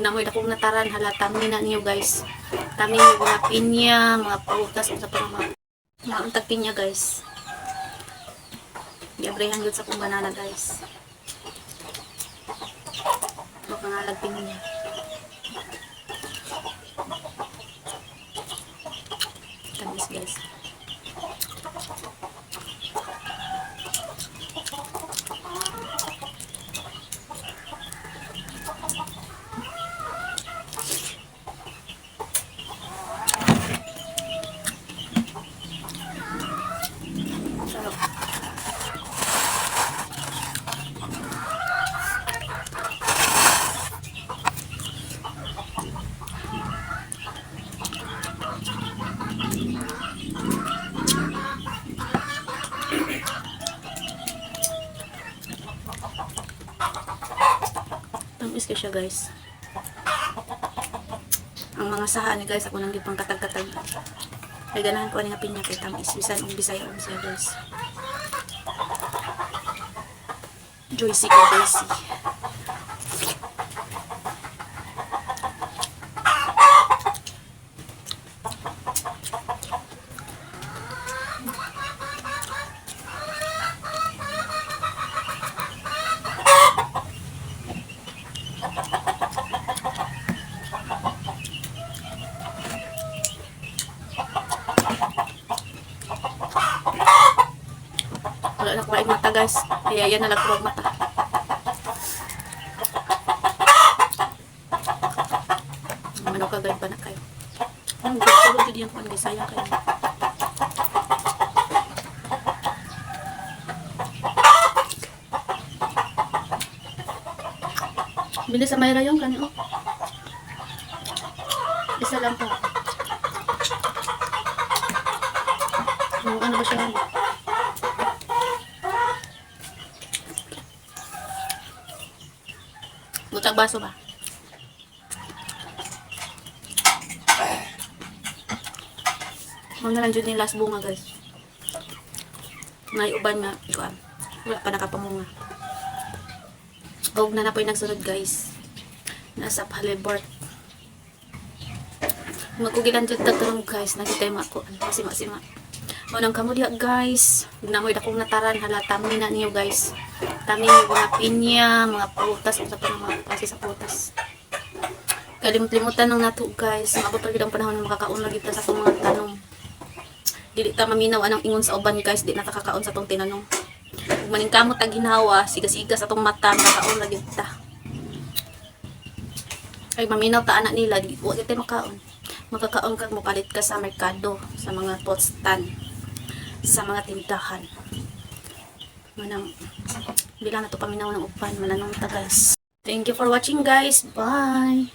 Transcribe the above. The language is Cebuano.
Namoy dakong nataran, hala, tami na niyo, guys. Tami niyo mga pinya, mga prutas, unsa pa nga mga untag pinya, guys. Giabrehan yun sa kong banana, guys. Baka nga pinya. Tamis, guys. Sarap. Tamis ka siya, guys. Ang mga saha ni, guys, ako nang gipang katag-katag. Ay ganahan ko ani nga pinya kay tamis bisan og Bisaya og siya, guys. Joycey ko, Joycey. Wala na kuha mata, guys. Kaya yan na lang kuha mata. Ano ka, guys, pa na kayo. Ang gusto ko din yung kuhan, guys. Sayang kayo. Bili sa Mayra yung kani, oh. Isa lang po. Yung ano ba siya? Butag baso ba? Mao na lang jud yung last bunga, guys. May uban nga kuan. Wala pa nakapamunga. Og na na po yung nagsunod, guys. Nasa palibot. Magkugilan jud tagtanong, guys, nakita yung mga kuan sima-sima. Mao nang kamo diha, guys. Namoy dakong nataran, hala, tami na niyo, guys. Tami niyo mga pinya, mga prutas, unsa pa nga mga klase sa prutas. Kalimot-limutan nang nato, guys. Maabot pa gid ang panahon nga makakaon lagi ta sa atong mga tanom. Dili ta maminaw anang ingon sa uban, guys, di na ta kakaon sa atong tinanom. Ug maningkamot tag ginhawa, siga-siga sa atong mata, makakaon lagi ta. Ay maminaw ta anak nila, di wa gyud tay makaon. Makakaon kag mopalit ka sa merkado, sa mga postan, sa mga tindahan. Manang bilang na to paminaw ng uban, mananong ta, guys. Thank you for watching, guys. Bye.